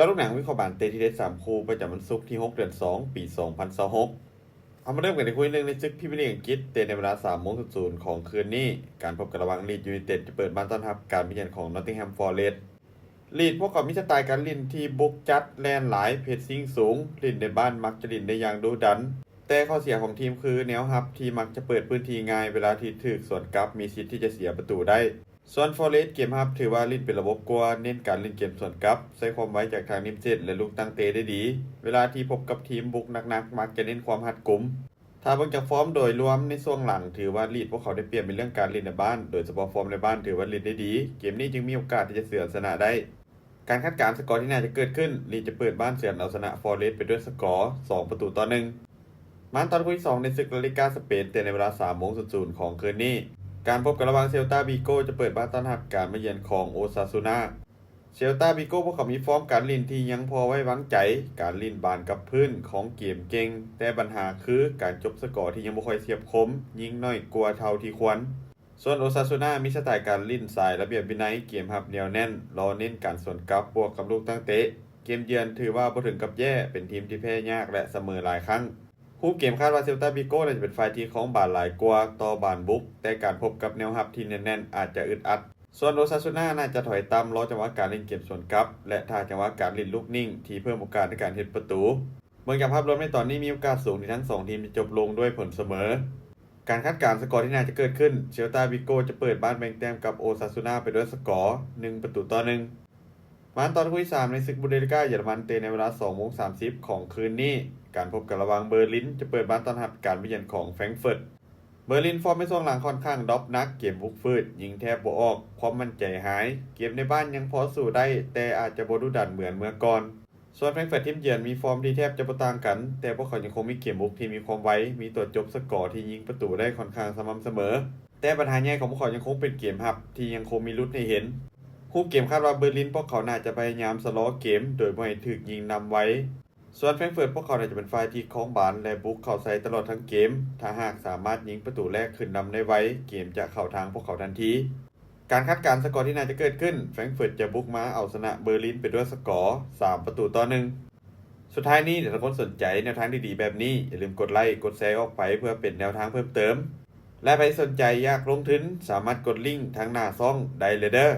ຈາະລູກໜັງວິເຄາະບານເຕະທີ່ເດັດສາມຄູ່ ປະຈຳວັນສຸກທີຫົກ ເດືອນສອງ ປີສອງພັນຊາວຫົກ. ເຮົາມາເລີ່ມກັນໃນຄູ່ທີໜຶ່ງ ໃນສຶກພຣີເມຍລີກອັງກິດ ເຕະໃນເວລາສາມໂມງສູນສູນຂອງຄືນນີ້. ການພົບກັນລະຫວ່າງລີດຢູໄນເຕັດ ຈະເປີດບ້ານຕ້ອນຮັບການມາເຢືອນຂອງນໍຕິງແຮມຟໍເຣສ. ລີດພວກເຂົາມີສະໄຕລ໌ການຫຼິ້ນທີ່ບຸກຈັດ, ແລ່ນຫຼາຍ, ເພຣດຊິງສູງ, ຫຼິ້ນໃນບ້ານມັກຈະຫຼິ້ນໄດ້ຢ່າງດຸດັນ, ແຕ່ຂໍ້ເສຍຂອງທີມຄືແນວຮັບທີ່ມັກຈະເປີດພື້ນທີ່ງ່າຍ, ເວລາທີ່ຖືກສວນກັບມີສິດທີ່ຈະເສຍປະຕູໄດ້. ສ່ວນຟໍເຣສເກມຮັບຖືວ່າຫຼິ້ນເປັນລະບົບກວ່າ, ເນັ້ນການຫຼິ້ນເກມສວນກັບ, ໃຊ້ຄວາມໄວຈາກທາງລິມເສັ້ນ ແລະ ລູກຕັ້ງເຕະໄດ້ດີ. ເວລາທີ່ພົບກັບທີມບຸກໜັກໆ ມັກຈະເນັ້ນຄວາມຮັດກຸມ. ຖ້າເບິ່ງຈາກຟອມໂດຍລວມໃນຊ່ວງຫຼັງ, ຖືວ່າລີດພວກເຂົາໄດ້ປຽບໃນເລື່ອງການຫຼິ້ນໃນບ້ານ, ໂດຍສະເພາະຟອມໃນບ້ານຖືວ່າຫຼິ້ນໄດ້ດີ. ເກມນີ້ຈຶ່ງມີໂອກາດທີ່ຈະເສຍເອົາຊະນະໄດ້. ການຄາດການສະກໍທີ່ໜ້າຈະເກີດຂຶ້ນ, ລີດຈະເປີດບ້ານເສຍເອົາຊະນະຟໍເຣສໄປດ້ວຍສະກໍສອງປະຕູຕໍ່ໜຶ່ງ. ມາຕໍ່ຄູ່ທີສອງ ໃນສຶກລາລີກາສະເປນ ເຕະໃນເວລາສາມໂມງສູນສູນຂອງຄືນນີ້. ການພົບກັນລະຫວ່າງເຊລຕາວິໂກ ຈະເປີດບ້ານຕ້ອນຮັບການມາເຢືອນຂອງໂອຊາຊູນາ. ເຊລຕາວິໂກພວກເຂົາມີຟອມການຫຼິ້ນທີ່ຍັງພໍໄວ້ວາງໃຈ, ການຫຼິ້ນບານກັບພື້ນ, ຄອງເກມເກັ່ງ, ແຕ່ບັນຫາຄືການຈົບສະກໍທີ່ຍັງບໍ່ຄ່ອຍທຽບຄົມ, ຍິງໜ້ອຍກວ່າເທົ່າທີ່ຄວນ. ສ່ວນໂອຊາຊູນາມີສະໄຕລ໌ການຫຼິ້ນສາຍລະບຽບວິໄນ, ເກມຮັບໜຽວແໜ້ນ, ລໍເນັ້ນການສວນກັບບວກກັບລູກຕັ້ງເຕະ. ເກມເຢືອນຖືວ່າບໍ່ເຖິງກັບແຍ່, ເປັນທີມທີ່ແພ້ຍາກ ແລະ ສະເໝີຫຼາຍຄັ້ງ. ຮູບເກມຄາດວ່າເຊລຕາວິໂກໜ້າຈະເປັນຝ່າຍທີ່ຄອງບານຫຼາຍກວ່າຕໍ່ບານບຸກ, ແຕ່ການພົບກັບແນວຮັບທີ່ແໜ້ນໆ ອາດຈະອຶດອັດ. ສ່ວນໂອຊາຊູນາໜ້າຈະຖອຍຕ່ຳ, ລໍຈັງຫວະການຫຼິ້ນເກມສວນກັບ ແລະ ຖ້າຈັງຫວະການຫຼິ້ນລູກນິ່ງທີ່ເພີ່ມໂອກາດໃນການເຮັດປະຕູ. ເບິ່ງຈາກພາບລວມໃນຕອນນີ້, ມີໂອກາດສູງທີ່ທັງສອງທີມຈະຈົບລົງດ້ວຍຜົນສະເໝີ. ການຄາດການສະກໍທີ່ໜ້າຈະເກີດຂຶ້ນ, ເຊລຕາວິໂກຈະເປີດບ້ານແບ່ງແຕ້ມກັບໂອຊາຊູນາໄປດ້ວຍສະກໍໜຶ່ງປະຕູຕໍ່ໜຶ່ງ. ມາຕໍ່ຄູ່ທີສາມ ໃນສຶກບຸນເດສລີກາເຢຍລະມັນ ເຕະໃນເວລາສອງໂມງສາມສິບຂອງຄືນນີ້. ການພົບກັນລະຫວ່າງເບີລິນ ຈະເປີດບ້ານຕ້ອນຮັບການມາເຢືອນຂອງແຟຣງເຟີດ. ເບີລິນຟອມໃນຊ່ວງຫຼັງຂ້ອນຂ້າງດຣອບໜັກ, ເກມບຸກຝືດ, ຍິງແທບບໍ່ອອກ, ຄວາມໝັ້ນໃຈຫາຍ. ເກມໃນບ້ານຍັງພໍສູ້ໄດ້, ແຕ່ອາດຈະບໍ່ດຸດັນເໝືອນເມື່ອກ່ອນ. ສ່ວນແຟຣງເຟີດທີມເຢືອນມີຟອມທີ່ແທບຈະບໍ່ຕ່າງກັນ, ແຕ່ພວກເຂົາຍັງຄົງມີເກມບຸກທີ່ມີຄວາມໄວ, ມີຕົວຈົບສະກໍທີ່ຍິງປະຕູໄດ້ຂ້ອນຂ້າງສະໝ່ຳສະເໝີ. ແຕ່ບັນຫາໃຫຍ່ຂອງພວກເຂົາຍັງຄົງເປັນເກມຮັບທີ່ຍັງຄົງມີຫຼຸດໃຫ້ເຫັນ. ຮູບເກມຄາດວ່າເບີລິນພວກເຂົາໜ້າຈະພະຍາຍາມຊະລໍເກມໂດຍບໍ່ໃຫ້ຖືກຍິງນຳໄວ. ສ່ວນແຟຣງເຟີດພວກເຂົາໜ້າຈະເປັນຝ່າຍທີ່ຄອງບານ ແລະ ບຸກເຂົ້າໃສ່ຕະຫຼອດທັງເກມ. ຖ້າຫາກສາມາດຍິງປະຕູແລກຂຶ້ນນຳໄດ້ໄວ, ເກມຈະເຂົ້າທາງພວກເຂົາທັນທີ. ການຄາດການສະກໍທີ່ໜ້າຈະເກີດຂຶ້ນ, ແຟຣງເຟີດຈະບຸກມາເອົາຊະນະເບີລິນໄປດ້ວຍສະກໍສາມປະຕູຕໍ່ໜຶ່ງ. ສຸດທ້າຍນີ້, ຖ້າທຸກຄົນສົນໃຈແນວທາງດີໆແບບນີ້, ຢ່າລືມກົດໄລ, ກົດແຊອອກໄປເພື່ອເປັນແນວທາງເພີ່ມເຕີມ. ແລະ ໃຜທີ່ສົນໃຈຢາກລົງທຶນ, ສາມາດກົດລິ້ງທາງໜ້າຊ່ອງໄດ້ເລີຍເດີ້.